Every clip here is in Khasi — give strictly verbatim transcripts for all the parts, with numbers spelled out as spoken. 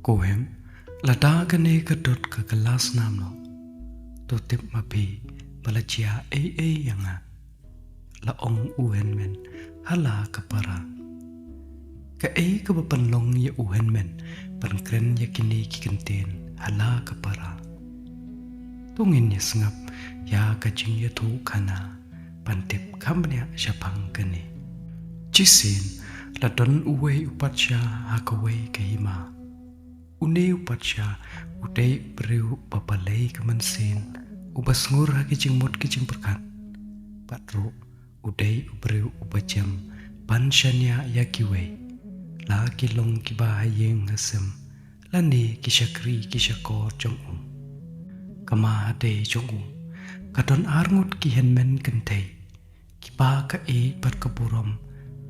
Ko hem, lada kane ka dud ka kylla snam noh, to tip ma phi ba la jia ei ei ïa nga, la ong u hynmen ha la ka para. Kaei kaba pynlong ïa u hynmen ban kren ïa kine ki kyntien ha la ka para? To ngin ïa sngap ïa ka jingïathuhkhana ban tip kham bniah shaphang kane. Shisien la don uwei u patsha ha kawei ka hima. Une u patsha u dei u briew uba balei ka mynsiem, uba sngur ha ki jingmut ki jingpyrkhat. Bad ruh u dei u briew uba jem ban shaniah ïa kiwei, la ki long kiba ha ïing ha sem lane ki shakri ki shakor jong u. Ka ma hadei jong u ka don arngut ki hynmen kynthei, kiba ka ïeit bad ka burom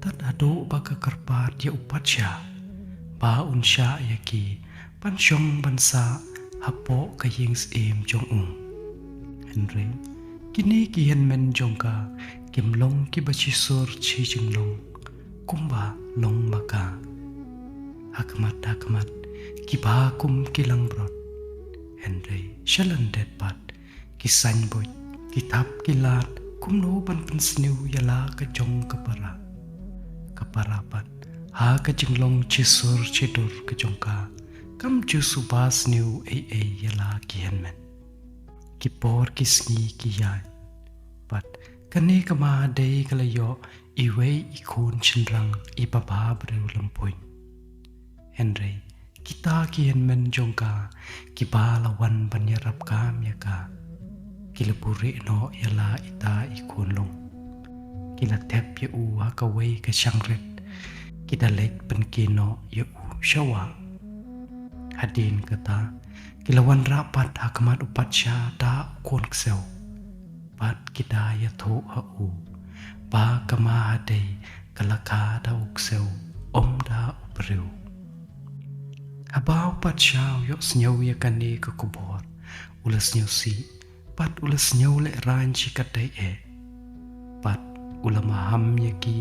tad haduh ba ka kyrpad ïa u patsha ba un shah ïa ki ban shong ban sah hapoh ka ïing syiem jong u. Hynrei kine ki hynmen jong ka kim long kiba shisur shi jinglong kumba long ma ka. Ha khmat ha khmat kiba kum ki langbrot, hynrei sha lyndet pat ki saiñbuit, ki thap ki lad kumno ban pynsniew ïa la ka jong ka para. Ka para pat ha ka jinglong shisur shidur ka jong ka kam ju suba sniew ei ei ïa la ki hynmen. Ki por ki sngi ki ïaid, bad kane ka ma hadei ka la ïoh iwei i khun shynrang iba bha briew lympuiñ. Hynrei kita ki hynmen jong ka kiba la wan ban ïarap kam ïa ka, ki la buhrieh noh ïa la ita i khun lung. Ki la thep ïa u ha kawei ka shang rit, ki da leit pynkie noh ïa u sha wah. Hadien kata ki la wanrah pat ha khmat u patsha da u khun ksew, bad ki da ïathuh ha u ba ka ma hadei ka la kha da u ksew, ym da u briew. Haba u patsha u ïohsngew ïa kane ka khubor, u la sngewsih bad u la sngewlehraiñ shikatdei eh. Bad u la maham ïa ki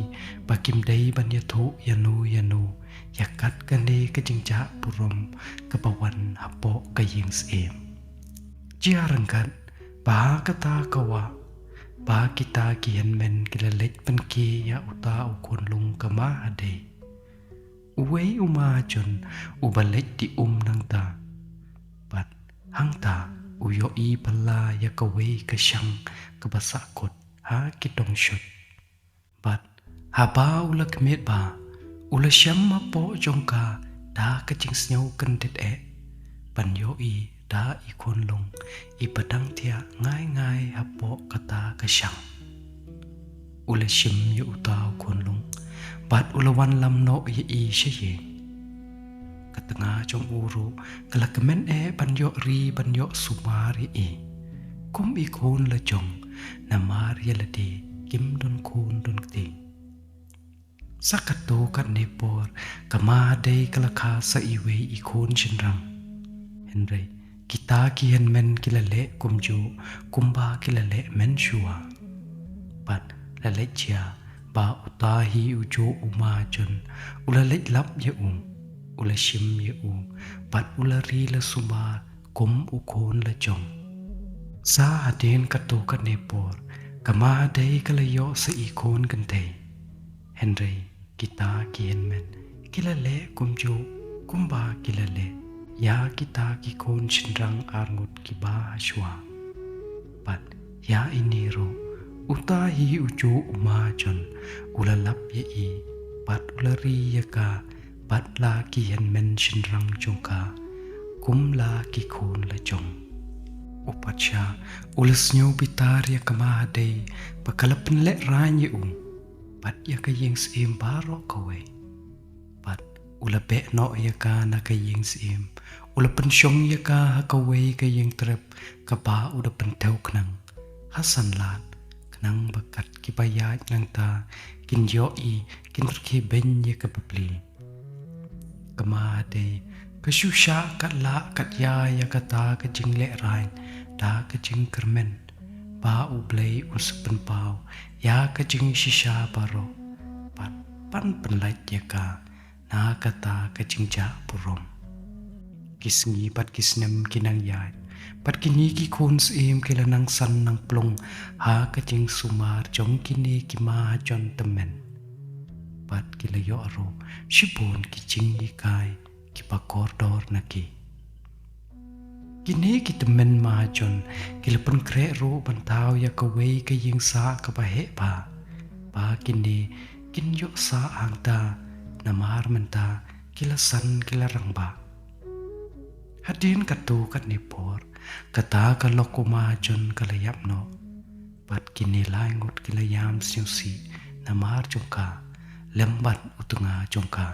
ba kim dei ban ïathuh ïano ïano ïa kat kane ka jingjah burom kaba wan hapoh ka ïing syiem. Jia ryngkat ba ha kata ka wah ba kita ki hynmen ki la leit pynkie ïa uta u khun lung ka ma hadei, uwei u mahajon uba leit die um nangta, bad hangta u ïohi bylla ïa kawei ka shang kaba sahkut ha ki dongshut. Bad haba u la khmied bha, u la shem hapoh jong ka da ka jingsngew kyndit eh ban ïohi da i khun lung iba dang thiah ngai ngai hapoh kata ka shang. U la shim ïa uta u khun lung bad u la wanlam noh ïa i sha ïing. Ka tnga jong u ruh ka la kmen eh ban ïoh ri ban ïoh sumar ïa i kum i khun la jong, namar ïa lade kim don khun don kti. Sa katto katne por ka ma hadei ka la kha sa iwei i khun shynrang. Hynrei kita ki hynmen ki la leh kumjuh kumba ki la leh mynshuwa. Bad la leit jia ba uta hi ujuh u mahajon u la leit lap ïa u, u la shim ïa u, bad u la ri la sumar kum u khun la jong. Sa hadien katto katne por ka ma hadei ka la ïoh sa i khun kynthei. Hynrei kita ki hynmen ki la leh kumjuh kumba ki la leh ïa kita ki khun shynrang arngut kiba hashwa. Bad ïa ine ruh uta hi ujuh u mahajon u la lap ïa i bad u la ri ïa ka bad la ki hynmen shynrang jong ka kum la ki khun la jong. U patsha u la sngew bitar ïa ka ma hadei ba ka la pynlehraiñ ïa u bad ïa ka ïing syiem baroh kawei. Bad u la beh noh ïa ka na ka ïing syiem, u la pynshong ïa ka ha kawei ka ïing trep kaba u da pynthew khnang ha san lad, khnang ba kat kiba ïaid nangta kin ïohi, kin rkhie beiñ ïa ka bapli. Ka ma hadei ka shu shah kat lah kat ïa ïa kata ka jinglehraiñ da ka jingkyrmen ba U Blei un sa pynpaw ïa ka jingshisha baroh bad ban pynlait ïa ka na kata ka jingjah burom. Ki sngi bad ki snem ki nang ïaid, bad kine ki khun syiem ki la nang san nang plung ha ka jingsumar jong kine ki mahajon tymmen. Bad ki la ïoh ruh shibun ki jinghikai kiba kordor na ki. Kine ki tymmen mahajon ki la pynkhreh ruh ban thaw ïa kawei ka ïing sah kaba heh bha, ba kine kin ïoh sah hangta, namar mynta ki la san ki la rangbah. Hadien katto katne por, kata ka lok u mahajon ka la ïap noh. Bad kine lai ngut ki la ïam sngewsih namar jong ka, lem bad u tnga jong ka.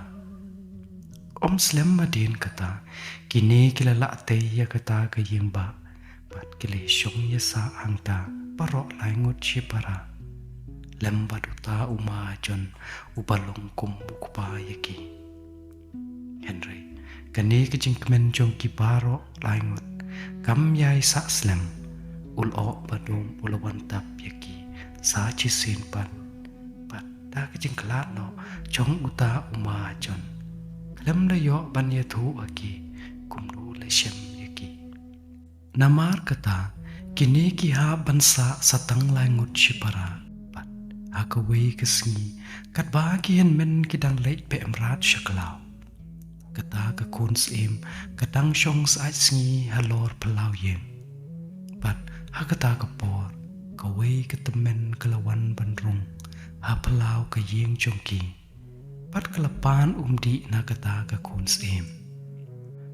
Ym slem hadien kata, kine ki la lah tei ïa kata ka ïing bah, bad ki la shong ïa sah hangta baroh lai ngut shipara, lem bad uta u mahajon uba long kum u kpa ïa ki. Hynrei kane ka jingkmen jong ki baroh lai ngut kam ïai sah slem. U lyoh ba dum u la wan tap ïa ki sa shisien pat. Bad da ka jingkhlad noh jong uta u mahajon, khlem da ïoh ban ïathuh ha ki kumno la shem ïa ki. Namar kata, kine ki hap ban sah sa tang lai ngut shipara. Bad ha kawei ka sngi, katba ki hynmen ki dang leit beh mrad sha khlaw, kata ka khun syiem ka dang shong syaid sngi halor phyllaw ïing. Bad ha kata ka por, kawei ka tymmen ka la wan ban rung ha phyllaw ka ïing jong ki. Bad ka la pan umdih na kata ka khun syiem.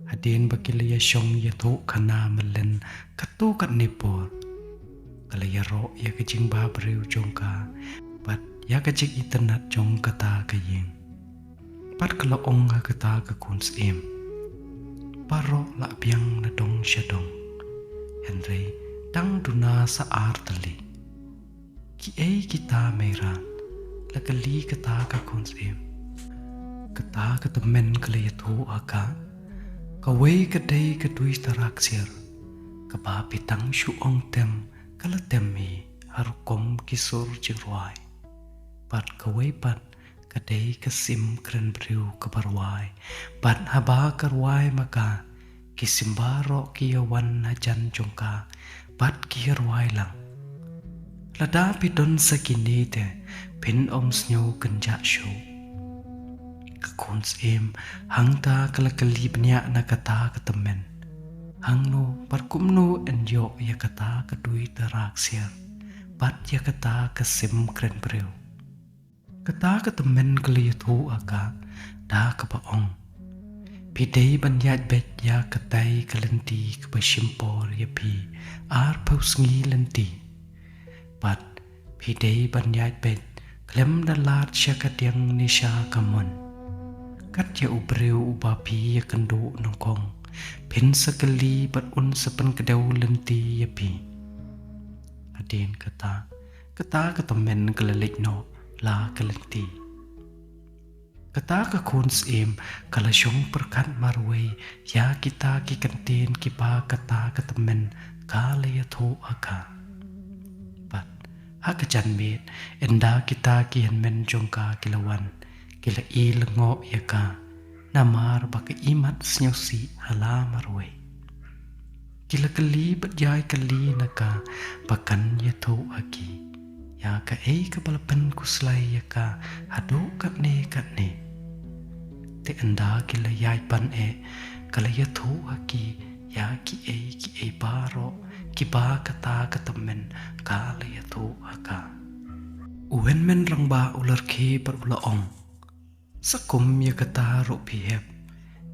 Hadien ba ki la ïashong ïathuh khana mlien katto katne por, ka la ïaroh ïa ka jingbhabriew jong ka bad ïa ka jingitynnad jong kata ka ïing. Bad ka la ong ha kata ka khun syiem, baroh la biang na dong sha dong, hynrei tang duna sa ar tylli. Kiei kita Meira? La kylli kata ka khun syiem. Kata ka tymmen ka la ïathuh ha ka, kawei ka dei ka dui tara ksiar, kaba phi tang shu ong tem ka la tem hi ha rukom ki sur jingrwai. Bad kawei pat ka dei ka sim kren briew kaba rwai. Bad haba ka rwai ma ka, ki sim baroh ki ïawan hajan jong ka bad ki ïarwai lang. Lada phi don sa kine te phin ym sngew kynjah shuh. Ka khun syiem hangta ka la kylli bniah na kata ka tymmen, hangno bad kumno yn ïoh ïa kata ka dui tara ksiar bad ïa kata ka sim kren briew. Kata ka tymmen ka la ïathuh ha ka da kaba ong, phi dei ban ïaid beit ïa katai ka lynti kaba shim por ïa phi arphew sngi lynti. Bad phi dei ban ïaid beit khlem da lad sha ka diang ne sha ka mon. Kat ïa u briew uba phi ïakynduh nyngkong, phin sa kylli bad un sa pynkdew lynti ïa phi. Hadien kata, kata ka tymmen ka la leit noh la ka lynti. Kata ka khun syiem ka la shong pyrkhat marwei ïa kita ki kyntien kiba kata ka tymmen ka la ïathuh ha ka. Bad ha ka janmiet, ynda kita ki hynmen jong ka ki la wan, ki la i lyngngoh ïa ka, namar ba ka imat sngewsih ha la marwei. Ki la kylli bad ïai kylli na ka ba kan ïathuh ha ki ïa kaei kaba la pynkhuslai ïa ka haduh katne katne. Te ynda ki la ïaid ban eh, ka la ïathuh ha ki ïa kiei kiei baroh kiba kata ka tymmen ka la ïathuh ha ka. U hynmen rangbah u la rkhie bad u la ong, sa kum ïa kata ruh phi hep,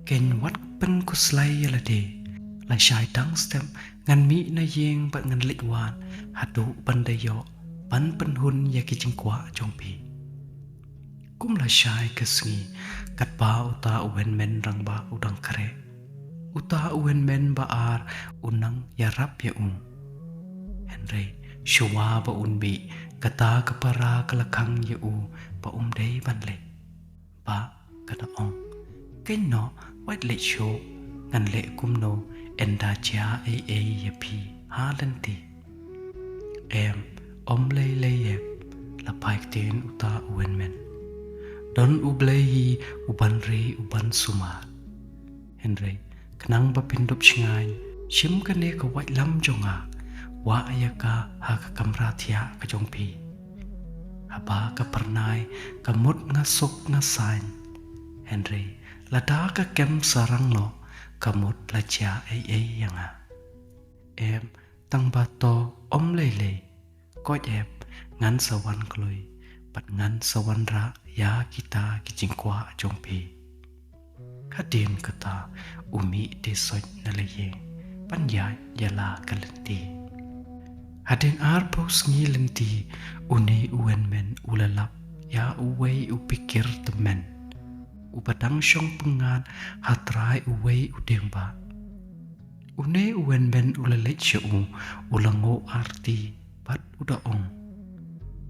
kein wat pynkhuslai ïa lade. Lashai dang step ngan mih na ïing bad ngan leit wad haduh ban da ïoh ban pynhun ïa ki jingkwah jong phi. Kum lashai ka sngi, katba uta u hynmen rangbah u dang khreh, uta u hynmen ba ar u nang ïarap ïa u. Hynrei shuwa ba un mih, kata ka para ka la khang ïa u ba um dei ban leit. Ba ka da ong, kein noh, wat leit shuh, ngan leh kumno ynda jia ei ei ïa phi ha lynti. Em, ym lei lei em, la phai ktien uta u hynmen. Don U Blei hi uban ri uban sumar. Hynrei Khnang ba phin dup shngaiñ, shim kane ka waitlam jong nga, wah ïa ka ha ka kamra thiah ka jong phi. Haba ka phyrnai, ka mut nga suk nga saiñ. Hynrei lada ka kem sarang noh, ka mut la jia ei ei ïa nga. Em, tang ba to ym lei lei. Koit ep, ngan sa wan kloi, bad ngan sa wanrah ïa kita ki jingkwah jong phi. Hadien kata, u mih te soit na la ïing, ban ïaid ïa la ka lynti. Hadien arphew sngi lynti, une u hynmen u la lap ïa uwei u pikir tymmen, uba dang shong pyngngad ha trai uwei u dieng bah. Une u hynmen u la leit sha u, u la nguh arti, bad u da ong: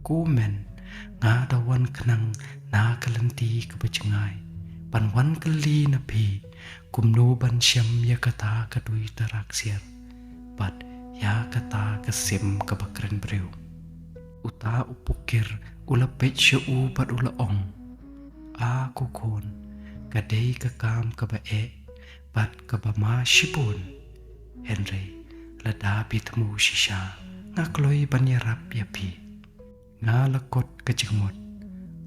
Ko men, nga da wan khnang na ka lynti kaba jngai, ban wan kylli na phi, kumno ban shem ïa kata ka dui taraksiar, bad ïa kata ka sim kaba kren briew. Uta u pukir, u la peit sha u bad u la ong: A ko khun, ka dei ka kam kaba eh, bad kaba ma shibun. Hynrei, lada phi thmu shisha, nga kloi ban ïarap ïa phi. Nga la kut ka jingmut,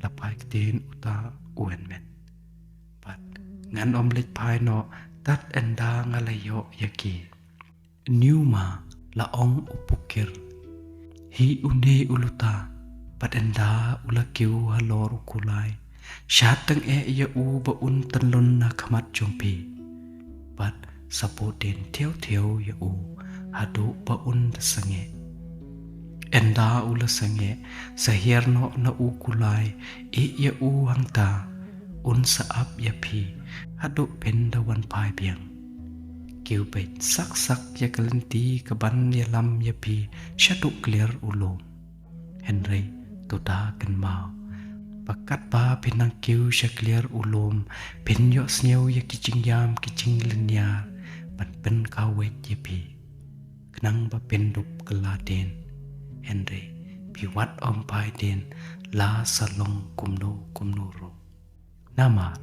la phai ktien uta u hynmen. Bad, ngan ym leit phai noh, tad ynda nga la ïoh ïa ki. Niuma, la ong u pukir. Hi une u luta, bad ynda u la kiew halor u kulai, shad tang eh ïa u ba un tyllun na khmat jong phi. Bad sa bud dien thew thew ïa u, haduh ba un da sangeh. Ynda u la sangeh, sa hiar noh na u kulai, ïeh ïa u hangta, un sa ap ïa phi, haduh phin da wan phai biang. Kiew beit sak sak ïa ka lynti kaban ïalam ïa phi shaduh kliar u lum. Hynrei, to da kynmaw, ba katba phin nang kiew sha kliar u lum, phin ïohsngew ïa ki jingïam ki jinglynñiar, ban pynkaweit ïa phi. Khnang ba phin dup kylla dien. Hynrei, phi wat ym phai dien, la sa long kumno kumno ruh. Namar,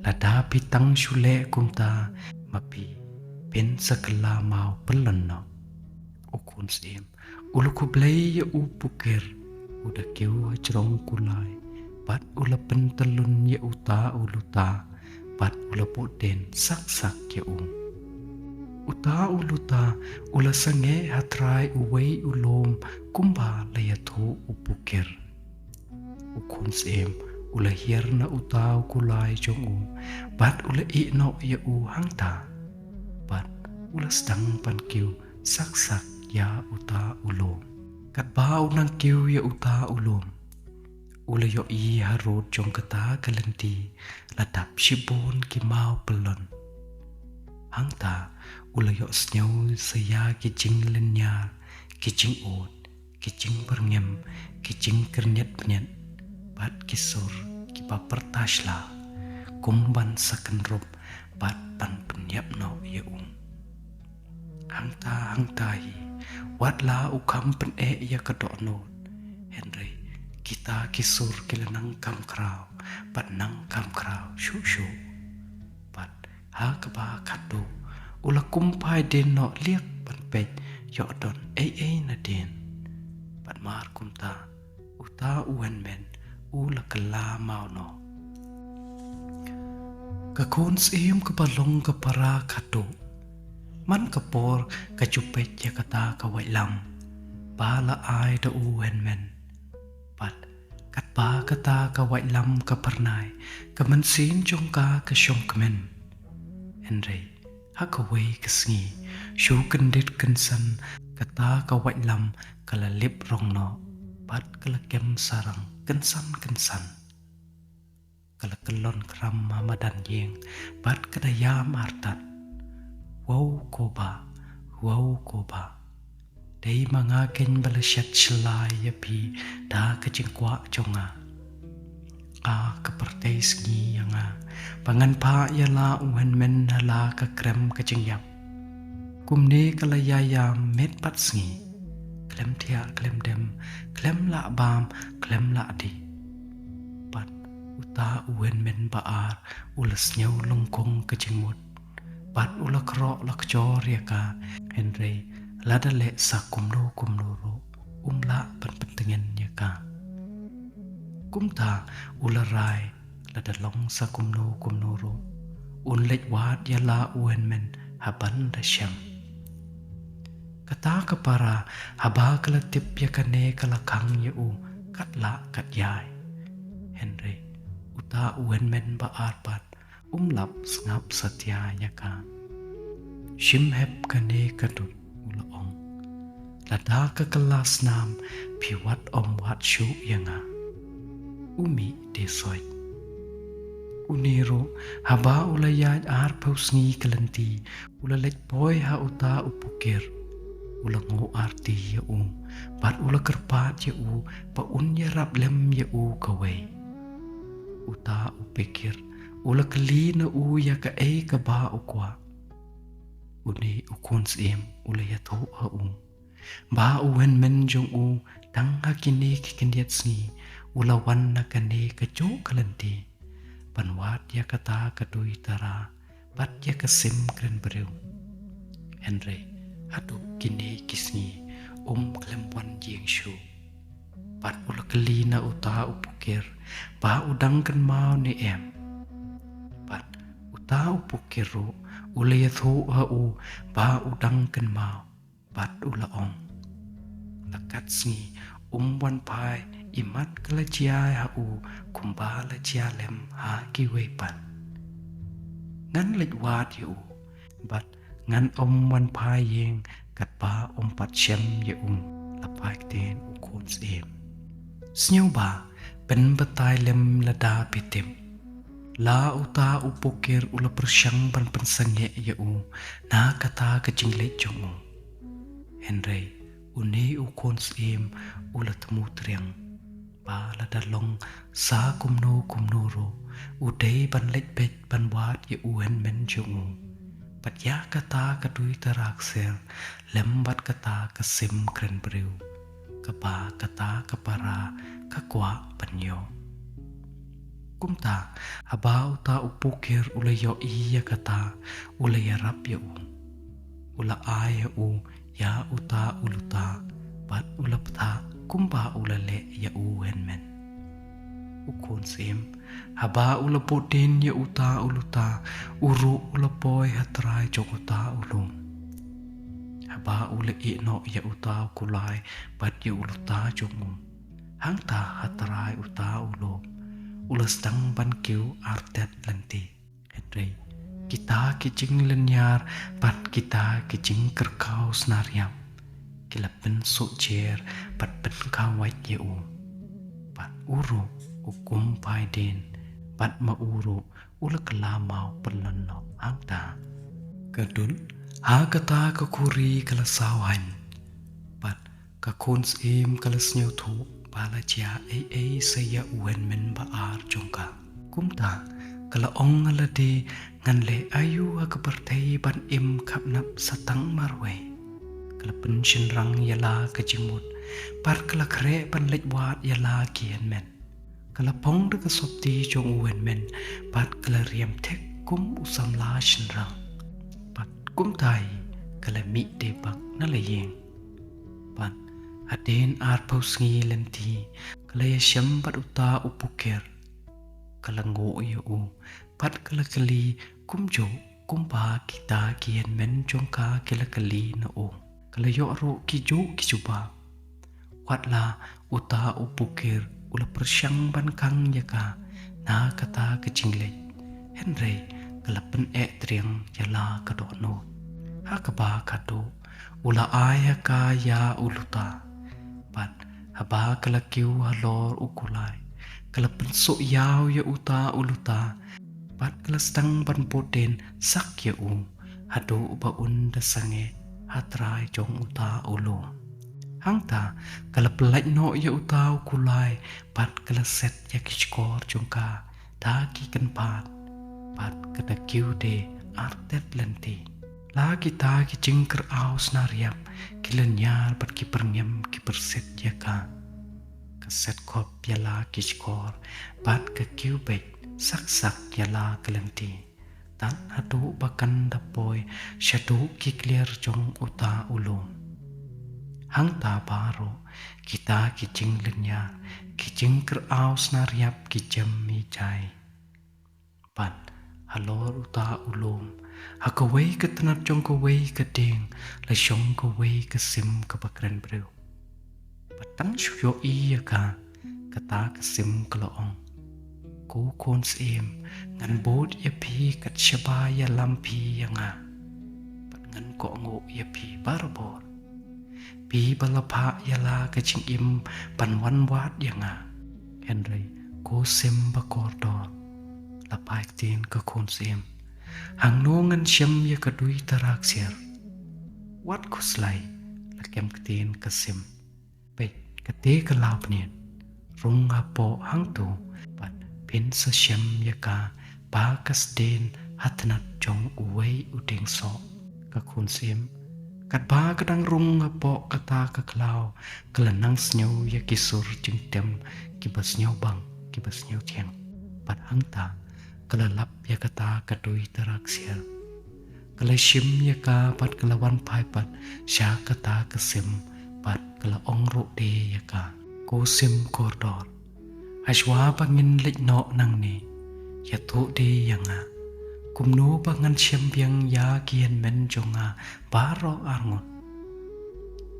lada phi tang shu leh kumta, ma phi, phin sa kylla maw pyllun noh. U khun syiem, u la khublei ïa u pukir, u da kiew hajrong kulai, bad u la pyntyllun ïa uta u luta, bad u la bud dien sak sak ïa u. Uta u luta, u la sangeh ha trai uwei u lum, kumba la ïathuh u pukir. U khun syiem, u la hiar na uta u kulai jong u, bad u la ïeh noh ïa u hangta. Bad u la sdang ban kiew sak sak ïa uta u lum. Katba u nang kiew ïa uta u lum, u la ïohi harud jong kata ka lynti, la dap shibun ki maw pyllun. Hangta, u la ïohsngew sa ïa ki jinglynñiar, ki jingud, ki jingbyrngem, ki jingkyrñiat bniat, bad ki sur, kiba pyrta shla, kum ban sa kynrup, bad ban pynïap noh ïa u. Hangta, hangta hi, wat la u kham pyneh ïa ka dohnud. Hynrei, kita ki sur ki la nang kham khraw, bad nang kham khraw, shuh shuh. Bad, ha kaba khatduh, u la kum phai dien noh liak ban peit, ïoh don ei ei nadien. Bad mar kumta, uta u hynmen, u la kylla maw noh. Ka khun syiem kaba long ka para khatduh. Man ka por ka ju peit ïa kata ka waitlam. Ba la ai da u hynmen. Bad katba kata ka waitlam ka phyrnai, ka mynsiem jong ka ka shongkmen. Hynrei, ha kawei ka sngi, shu kyndit kynsan, kata ka waitlam ka la lip rong noh, bad ka la kem sarang kynsan kynsan. Ka la kyllon khram ha madan ïing, bad ka da ïam artat. Wow ko bah, wow ko bah. Dei ma nga keiñ ba la shet shylla ïa phi da ka jingkwah jong nga. A ka pyrthei sngi ïa nga, ba ngan phah ïa la u hynmen ha la ka krem ka jingïap. Kumne ka la ïa ïam miet bad sngi. Khlem thiah, khlem dem, khlem lah bam, khlem lah dih. Bad uta u hynmen ba ar, u la sngew lyngkong ka jingmut. bad u la khroh la kjor ïa ka, hynrei lada leh sa kumno kumno ruh, um lah ban pyntngen ïa ka. Kumta u la rai, lada long sa kumno kumno ruh, un leit wad ïa la u hynmen ha ban da shem. Kata ka para haba ka la tip ïa kane ka la khang ïa u kat lah kat ïai. Hynrei uta u hynmen ba ar pat um lap sngap satia ïa ka. Shim hep kane ka dud, u la ong. Lada ka kylla snam phi wat ym wad shuh ïa nga. U mih de soit. Une ruh haba u la ïaid arphew sngi ka lynti, u la leit poi ha uta u pukir. U la nguh arti ïa u bad u la kyrpad ïa u ba un ïarap lem ïa u kawei. Uta u pukir u la kylli na u ïa kaei kaba u kwah. Une u khun syiem u la ïathuh ha u ba u hynmen jong u tang ha kine ki khyndiat sngi u la wan na kane kajuh ka lynti ban wad ïa kata ka duitara bad ïa ka sim kren briew. Hynrei haduh kine ki sngi um khlem wan ïing shuh. Bad u la kylli na uta u pukir ba u dang kynmaw ne em. Bad uta u pukir ruh u la ïathuh ha u ba u dang kynmaw. Bad u la ong, la kat sngi um wan phai, imat ka la jia ha u kumba la jia lem ha kiwei pat. Ngan leit wad ïa u bad ngan ym wan phai ïing katba um pat shem ïa u, la phai ktien u khun syiem. Sngewbha pynbatai lem lada phi tip. La uta u pukir u la pyrshang ban pynsangeh ïa u na kata ka jingleit jong u. Hynrei une u khun syiem u la thmu triang ba lada long sa kumno kumno ruh u dei ban leit beit ban wad ïa u hynmen jong u bad ïa kata ka duitara ksiar lem bad kata ka sim kren briew kaba kata ka para ka kwah ban ïoh. Kumta haba uta u pukir u la ïohi ïa kata, u la ïarap ïa u. U la ai ïa u ïa uta u luta bad u la bthah kumba u la leh ïa u hynmen. U khun syiem haba u la bud dien ïa uta u luta, u ruh u la poi ha trai jong uta u lum. Haba u la ïeh noh ïa uta u kulai bad ïa u luta jong u, hangta ha trai uta u lum u la sdang ban kiew artet lynti. Hynrei kita ki jinglynñiar bad kita ki jingkyrkhu snar ïap ki la pynsuh jer bad pynkhuid ïa u. Bad u ruh u kum phai dien bad ma u ruh u la kylla maw pynlong noh hangta. Ka dud ha kata ka khuri ka la saw haiñ. Bad ka khun syiem ka la sngewthuh ba la jia ei ei sa ïa u hynmen ba ar jong ka. Kumta ka la ong ha lade, ngan leh aïu ha ka pyrthei ban im khapnap sa tang marwei. Ka la pynshynrang ïa la ka jingmut bad ka la khreh ban leit wad ïa la ki hynmen. Ka la phong da ka sopti jong u hynmen bad ka la riam thik kum u samla shynrang. Bad kumta hi ka la mih dei bak na la ïing. Bad hadien arphew sngi lynti ka la ïashem bad uta u pukir. Ka la nguh ïa u bad ka la kylli kumjuh kumba kita ki hynmen jong ka ki la kylli na u. Ka la ïoh ruh kijuh ki jubab. Wat la uta u pukir u la pyrshang ban khang ïa ka na kata ka jingleit, hynrei ka la pyneh triang ïa la ka dohnud. Ha kaba khatduh u la ai ha ka ïa u luta. Bad haba ka la kiew halor u kulai, ka la pynsuh ïaw ïa uta u luta bad ka la sdang ban bud dien sak ïa u haduh ba un da sangeh ha trai jong uta u lum. Hangta ka la pyllait noh ïa uta u kulai bad ka la set ïa ki shkor jong ka da ki kynphad bad ka da kiew de artet lynti. La kita ki jingkyrkhu snar ïap ki lynñiar bad ki pyrngem ki pyrsit ïa ka. Ka set khop ïa la ki shkor bad ka kiew beit sak sak ïa la ka lynti. Tad haduh ba kan da poi shaduh ki kliar jong uta u lum. Hangta baroh kita ki jinglynñiar, ki jingkyrpad sna riap ki jem mi jai. Bad halor uta u lum, ha kawei ka tnat jong kawei ka dieng, la shong kawei ka sim kaba kren briew. Bad tang shu ïohi ïa ka, kata ka sim ka la ong: Ko khun syiem, ngan bud ïa phi kat shaba ïalam phi ïa nga. Bad ngan kohnguh ïa phi barabor. Phi ba la phah ïa la ka jingim ban wan wad ïa nga. Hynrei ko sim ba kordor, la phai ktien ka khun syiem: Hangno ngan shem ïa ka dui tara ksiar? Wat khuslai, la kem ktien ka sim. Peit, kata ka law bniat, rung hapoh hangto, bad phin sa shem ïa ka ba ka sdien ha tnat jong uwei u dieng soh. Ka khun syiem, katba ka dang rung hapoh kata ka khlaw, ka la nang sngew ïa ki sur jingtem kiba sngewbang, kiba sngewthiang. Bad hangta ka la lap ïa kata ka dui tara ksiar. Ka la shim ïa ka bad ka la wan phai pat sha kata ka sim, bad ka la ong ruh de ïa ka: Ko sim kordor, hashwa ba ngin leit noh nangne, ïathuh de ïa nga, kumno ba ngan shem biang ïa ki hynmen jong nga baroh arngut.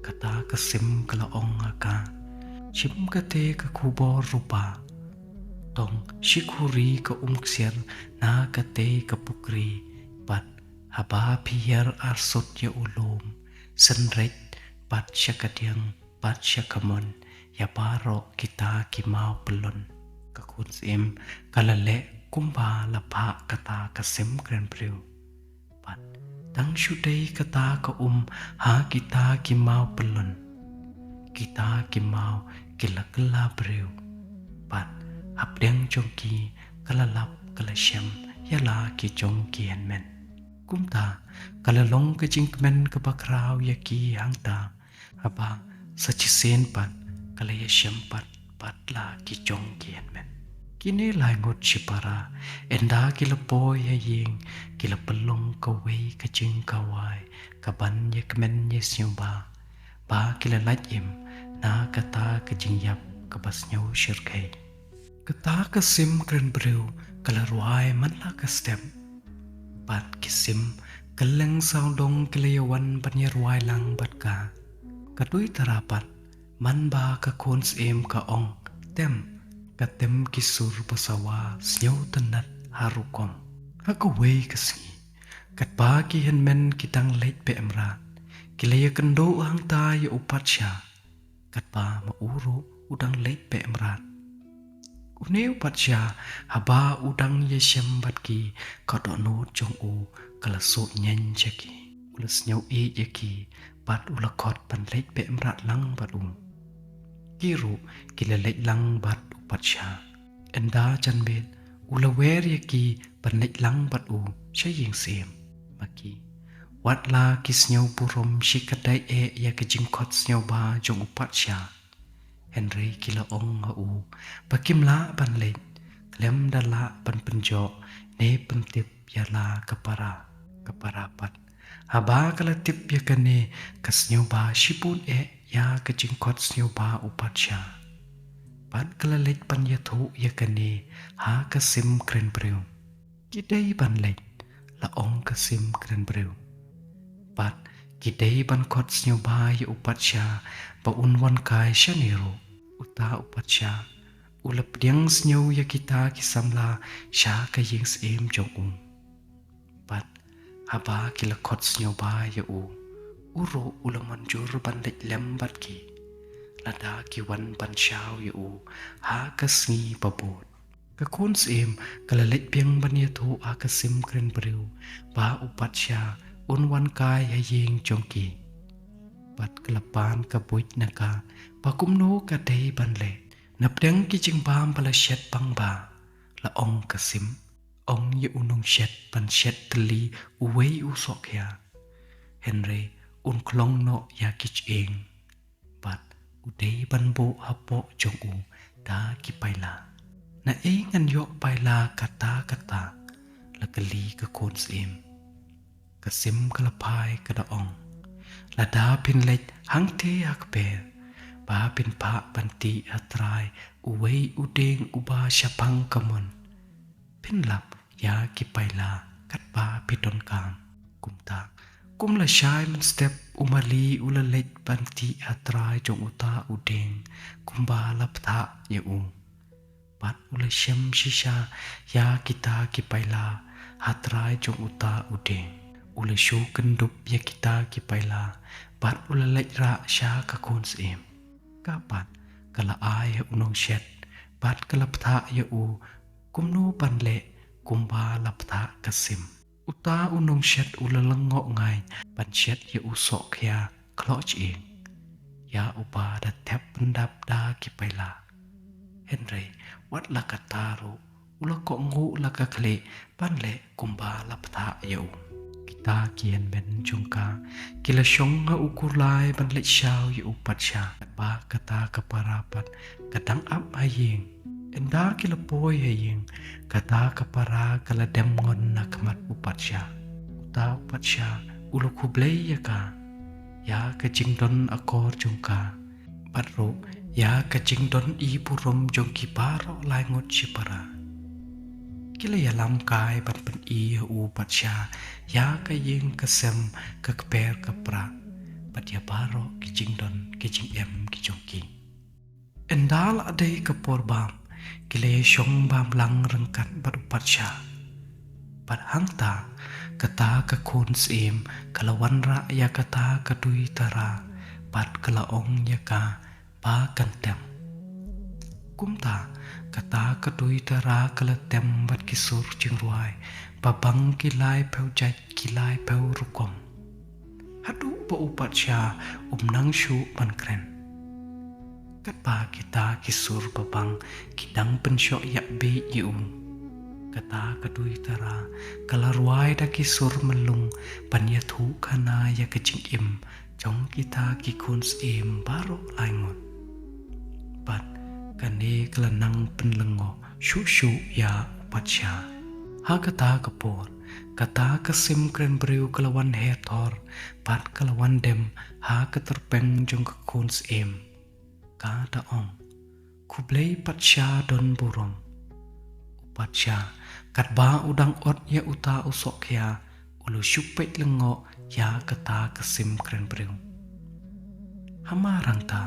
Kata ka sim ka la ong ha ka: Shim kata ka khubor rupa. Tong shi khuri ka um ksiar na kata ka pukri, bad haba phi hiar arsut ïa u lum, synreit bad sha ka diang bad sha ka mon ïa baroh kita ki maw pyllun. Ka khun syiem ka la leh kumba la phah kata ka sim kren briew. Bad tang shu dei kata ka um ha kita ki maw pyllun, kita ki maw ki la kylla briew. Bad hapdeng jong ki ka la lap, ka la shem ïa la ki jong ki hynmen. Kumta ka la long ka jingkmen kaba khraw ïa ki hangta, haba sa shisien pat ka la ïashem pat bad la ki jong ki hynmen. Kine lai ngut shipara, ynda ki la poi ha ïing, ki la pynlong kawei ka jingkhawai kaban ïakmen ïasngewbha, ba ki la lait im na kata ka jingïap kaba sngewshyrkhei. Kata ka sim kren briew ka la rwai man la ka step. Bad ki sim kylleng sawdong ki la ïawan ban ïarwai lang bad ka. Ka dei tara pat, man ba ka khun syiem ka ong: Tem, ka tem ki sur ba sawa sngewtynnat ha rukom. Ha kawei ka sngi, katba ki hynmen ki dang leit beh mrad, ki la ïakynduh hangta ïa u patsha, katba ma u ruh u dang leit beh mrad. Une u patsha, haba u dang ïashem bad ki, ka dohnud jong u ka la suh ñieng sha ki. U la sngew ïeit ïa ki bad u la khot ban leit beh mrad lang bad u. Ki ruh ki la leit lang bad u patsha. Ynda janmiet u la wer ïa ki ban leit lang bad u sha ïing syiem. Ma ki, wat la ki sngew burom shikatdei eh ïa ka jingkhot sngewbha jong u patsha, hynrei ki la ong ha u ba kim lah ban leit khlem da lah ban pynjot ne pyntip ïa la ka para. Ka para pat, haba ka la tip ïa kane, ka sngewbha shibun eh ïa ka jingkhot sngewbha u patsha. Bad ka la leit ban ïathuh ïa kane ha ka sim kren briew. Ki dei ban leit, la ong ka sim kren briew. Bad ki dei ban khot sngewbha ïa u patsha ba un wan kai shane ruh. Uta u patsha u la pdiang sngew ïa kita ki samla sha ka ïing syiem jong u. Bad haba ki la khot sngewbha ïa u, u ruh u la mynjur ban leit lem bad ki, lada ki wan ban shaw ïa u ha ka sngi ba bud. Ka khun syiem ka la leit biang ban ïathuh ha ka sim kren briew ba u patsha un wan kai ha ïing jong ki. Bad ka la pan ka buit na ka ba kumno ka dei ban leh. Napdeng ki jingbam ba la shet bang ba, la ong ka sim: Ong ïa u nongshit ban shet tylli uwei u sohkhia, hynrei un khlong noh ïa ki jying. Bad u dei ban buh hapoh jong u da ki paila. Naei ngan ïoh paila katta katta? la kylli ka khun syiem. Ka sim ka la phai ka da ong, lada phin leit hangtei ha kper, ba phin phah ban tih ha trai uwei u dieng uba shaphang ka mon. Phin lap ïa ki paila katba phi donkam. Kumta, kum la shai mynstep u mali u la leit ban tih ha trai jong uta u dieng kumba la bthah ïa u. Bad u la shem shisha ïa kita ki paila ha trai jong uta u dieng. U la shu kyndup ïa kita ki paila bad u la leit rah sha ka khun syiem. Ka pat ka la ai ha u nongshet bad ka la bthah ïa u kumno ban leh kumba la bthah ka sim. Uta u nongshet u la lyngngoh ngai ban shet ïa u sohkhia khloh jing, ïa uba da thep pyndap da ki paila. Hynrei wat la katta ruh u la kohnguh la ka khlieh ban leh kumba la bthah ïa u. Kita ki hynmen jong ka ki la shong ha u kurlai ban leit shaw ïa u patsha, katba kata ka para pat ka dang ap ha ïing. Ynda ki la poi ha ïing, kata ka para ka la dem ngon na khmat u patsha. Uta u patsha u la khublei ïa ka ïa ka jingdon akor jong ka, bad ruh ïa ka jingdon i burom jong ki baroh lai ngut shipara. Ki la ïalam kai ban pyni ha u patsha ïa ka ïing ka sem, ka kper ka pra, bad ïa baroh ki jingdon ki jingem ki jong ki. Ynda la dei ka por bam, ki la ïashong bam lang ryngkat bad u patsha. Bad hangta kata ka khun syiem ka la wanrah ïa kata ka duitara bad ka la ong ïa ka ba kan tem. Kumta kata ka duitara ka la tem bad ki sur jingrwai babang ki laiphew jait ki laiphew rukom. Haduh ba u patsha um nang shuh ban kren. Katba kita ki sur babang ki dang pynshoh ïa beit ïa u, kata ka duitara ka la rwai da ki sur myllung ban ïathuh khana ïa ka jingim jong kita ki khun syiem baroh lai ngut. Bad kane ka la nang pynlyngngoh shuh shuh ïa u patsha. Ha kata ka por kata ka sim kren briew ka la wan her thor bad ka la wan dem ha ka tyrpeng jong ka khun syiem. Ka da ong, khublei patsha don burom. U patsha katba u dang ot ïa uta u sohkhia u la shu peit lyngngoh ïa kata ka sim kren briew. Hamar hangta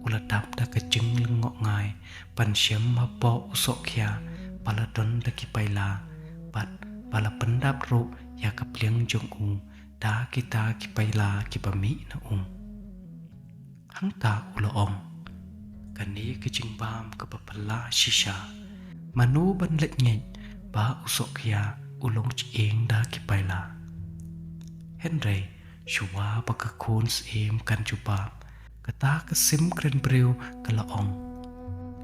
u la dap da ka jinglyngngoh ngai ban shem hapoh u sohkhia ba la don da ki paila bad ba la pyndap ruh ïa ka pliang jong u da kita ki paila kiba mih na u. Hangta u la ong, kane ka jingbam kaba phylla shisha. Mano ban leit ngeit ba u sohkhia u long jingïeng da ki paila. Hynrei shuwa ba ka khun syiem kan jubab, kata ka sim kren briew ka la ong,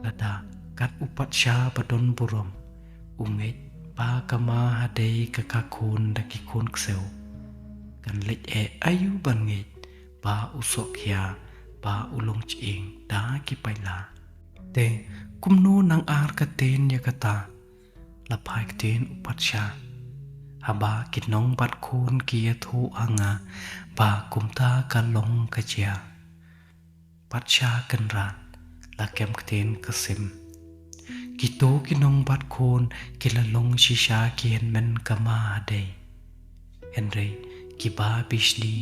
lada kat u patsha ba don burom u ngeit ba ka ma hadei ka kha khun da ki khun ksiew, kan leit eh aïu ban ngeit ba u sohkhia ba u long jingïeng da ki paila. Te kumno nang ar ka ktien ïa kata? La phai ktien u patsha. Haba ki nongbat khun ki ïathuh ha nga ba kumta ka long ka jia. Patsha Kynrad, la kem ktien ka sim. Kito ki nongbat khun ki la long shisha ki hynmen ka ma hadei. Hynrei kiba bishni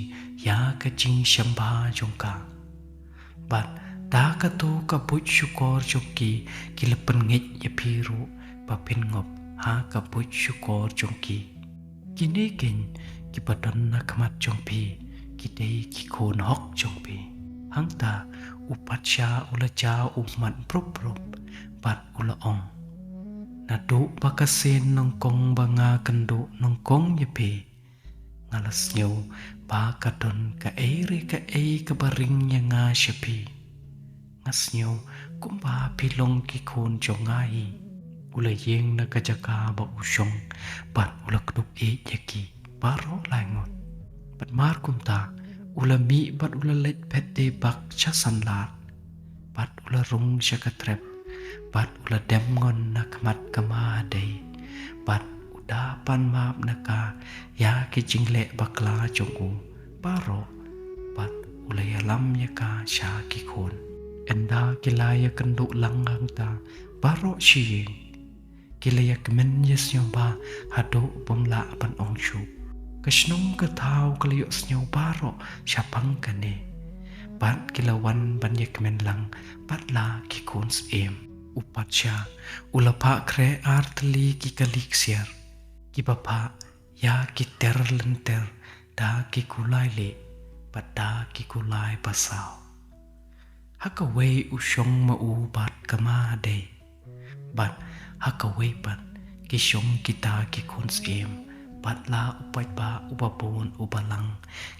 ïa ka jingshemphang jong ka. Bad da kato ka buit shukor jong ki ki la pynngeit ïa phi ruh ba phin ngop ha ka buit shukor jong ki. Kine keiñ kiba don na khmat jong phi ki dei ki khun hok jong phi. Hangta u patsha u la jaw u mat brup brup bad u la ong, naduh ba ka sien nyngkong ba nga kynduh nyngkong ïa phi, nga la sngew ba ka don kaei re kaei kaba ring ïa nga sha phi. Nga sngew kumba phi long ki khun jong nga hi. U la ïeng na ka jaka ba u shong bad u la kdup ïeit ïa ki baroh lai ngut. Bad mar kumta u la mih bad u la leit phet dei bak sha Sanlad. Bad u la rung sha ka trep bad u la dem ngon na khmat ka ma hadei bad u da pan map na ka ïa ki jingleh bakla jong u baroh, bad u la ïalam ïa ka sha ki khun. Ynda ki la ïakynduh lang hangta baroh shi ïing, ki la ïakmen ïasngewbha haduh bym lah ban ong shuh. Ka shnong ka thaw ka la ïohsngew baroh shaphang kane, bad ki la wan ban ïakmen lang bad la ki khun syiem. U Patsha u la phah khreh ar tylli ki kali ksiar, kiba phah ïa ki ter lynter da ki kulai lieh bad da ki kulai basaw. Ha kawei u shong ma u bad ka ma hadei, bad ha kawei pat ki shong kita ki khun syiem, bad la u paidbah uba bun uba lang,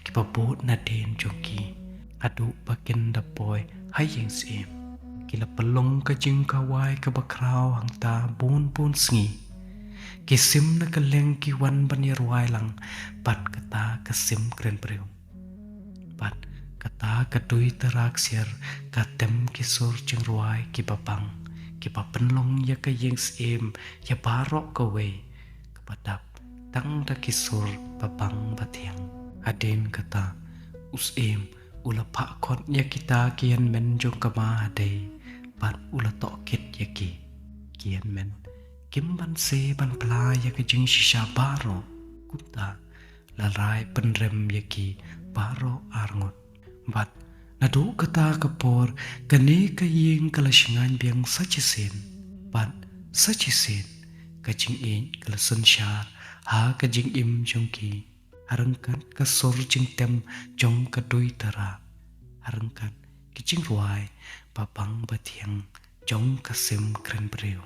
kiba bud nadien jong ki, haduh ba kin da poi ha ïing syiem. Ki la pynlong ka jingkhawai kaba khraw hangta bun bun sngi. Ki sim na kylleng ki wan ban ïarwai lang bad kata ka sim kren briew. Bad kata ka dui tara ksiar ka tem ki sur jingrwai kiba bang, kiba pynlong ïa ka ïing syiem ïa baroh kawei kaba dap tang da ki sur ba bang ba thiang. Hadien kata, u syiem u la phah khot ïa kita ki hynmen jong ka ma hadei, bad u la tohkit ïa ki. Ki hynmen kim banse ban pla ïa ka jingshisha baroh, kumta la rai pynrem ïa ki baroh arngut. Bad naduh kata ka por kane ka ïing ka la shngaiñ biang sa shisien, bad sa shisien ka jingïeit ka la synshar ha ka jingim jong ki, ha ryngkat ka sur jingtem jong ka dui tara, ha ryngkat ki jingrwai ba bang ba thiang jong ka sim kren briew.